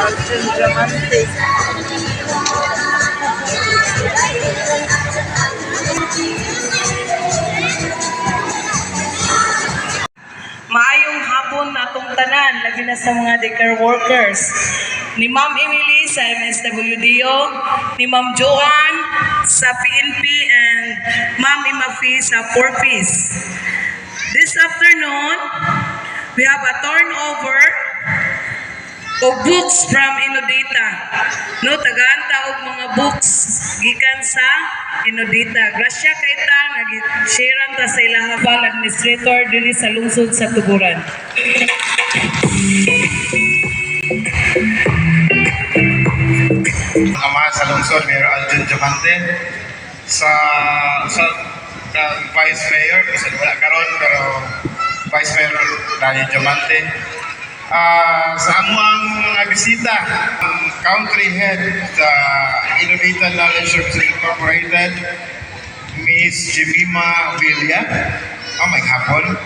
Aljun Diamante. Maayong hapon atong tanan, labi na sa mga daycare workers. Ni Ma'am Emily sa MSWDO, ni Ma'am Joanne sa PNP, and Ma'am Imafi sa 4Ps. This afternoon, we have a turnover of books from Innodata. No, tagaan ta og mga books gikan sa Innodata. Grasya kay ta nga gi-sharean ta sa ilahang administrator diri sa lungsod sa Tuburan. Ama sa lungsod, Mayor Aljun Diamante, sa kang Vice Mayor, kasi wala karon pero Vice Mayor Danny Diamante. Sa amuang mga bisita, ang country head sa Innodata Knowledge Services Incorporated, Miss Jemima Villa, oh, may hapon,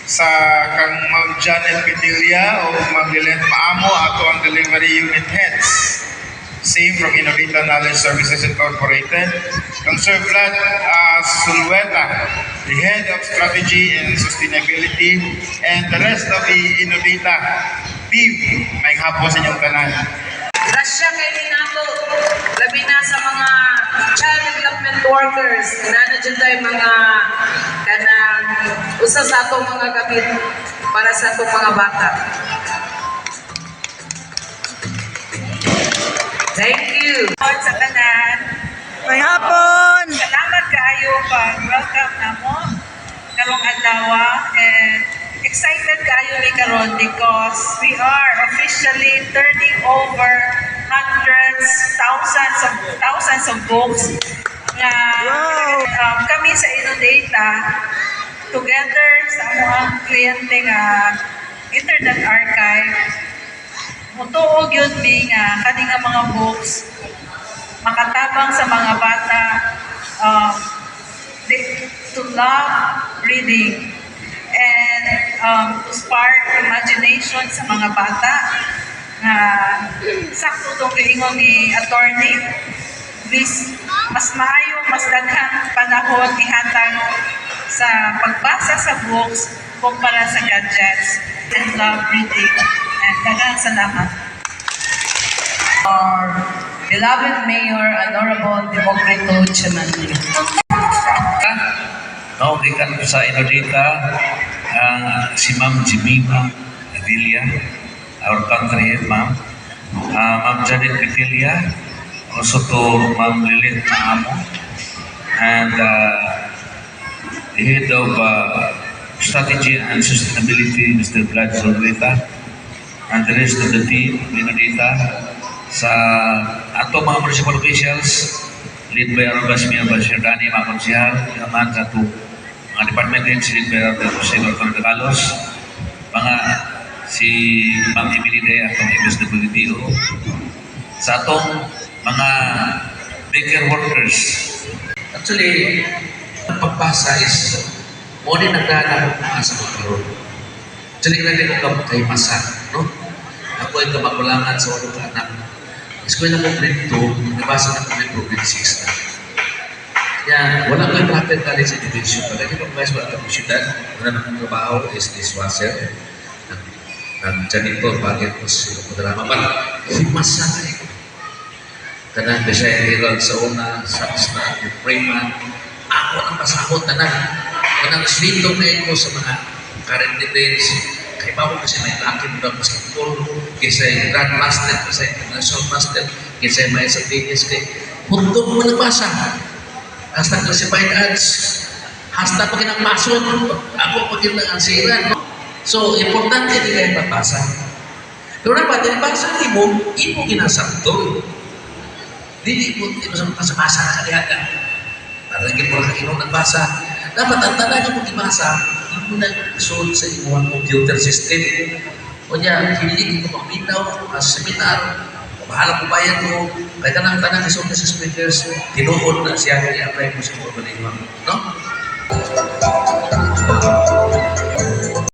sa kang Ma'am Janet Petilla o Ma'am Lilet Maamo, ato ang delivery unit heads. Same from Innodata Knowledge Services Incorporated. Kang Sir Vlad Sulweta, the head of strategy and sustainability, and the rest of the Innodata team. May hapon sa inyong tanan. Grasya kay ni nato, labi na sa mga child development workers, naa jud tay mga kanang usa sa atong mga gabit para sa atong mga bata. Thank you. Sa tanan. May hapon! Salamat kaayo pag welcome namo karong adlaw and excited kaayo mi karon because we are officially turning over hundreds, thousands of books nga kami sa Innodata together sa amoang kliyente nga Internet Archive, mutuo gyud mi nga kani nga mga books makatabang sa mga bata to love reading and to spark imagination sa mga bata nga sakto tong giingon ni attorney bis, mas maayo mas daghang panahon ihatag sa pagbasa sa books kumpara sa gadgets and love reading, and daghang salamat. Our beloved Mayor, Honorable Democrito Diamante. No, gikan ko sa Innodata ang si Ma'am Jemima Villa, our country head, ma'am. Ma'am Janet Petilla, also to Ma'am Lilith Maamo, and the head of strategy and sustainability, Mr. Vlad Zulueta, and the rest of the team, Innodata, sa ato mga municipal officials, led by our Vice Mayor, Vice Mayor Danny, mga konsehal, naman sa ato mga department heads, led by our Jose Orlando Carlos, mga si Ma'am Emily Day, atong MSWDO, sa atong mga daycare workers. Actually, ang pagbasa is mo ni nagdala ko sa pagkaroon. Actually, grabe ko kay masa, no? Ako ay kamagulangan sa walo ka anak. Eskwela ko grade 2, nabasa na ko libro grade 6 na. Kaya wala ko yung proper college education. Pag ganyan pag wala kang syudad, wala na akong trabaho is dishwasher. Nag-janitor, bakit ko sa drama. But himasa kayo. Kanang Bisaya Herald sa una, sa na, Freeman. Ako ang basahon tanan. Kanang swito na ko sa mga current events. Kay bawo kasi may laki mo ng basketball, kaysa grandmaster, kaysa international master, kaysa may sa tennis, kay huntog mo nagbasa. Hasta classified ads, hasta pag kinapasok, ako pag kinasiran. So, importante din kayo pagbasa. Pero dapat, yung basa nimo, imo ginasabtol. Dili mo, di mo sa basa na kadiha ka. Para lagi mo lang kainong nagbasa. Dapat ang tanan mo gibasa, imo na isuod sa imong computer system. O niya, hindi ko maminaw, mga seminar, bahala ko bayad mo, kaya kanang tanan isuod na sa speakers, tinuod na siya nga i-apply mo sa mga galingon. No?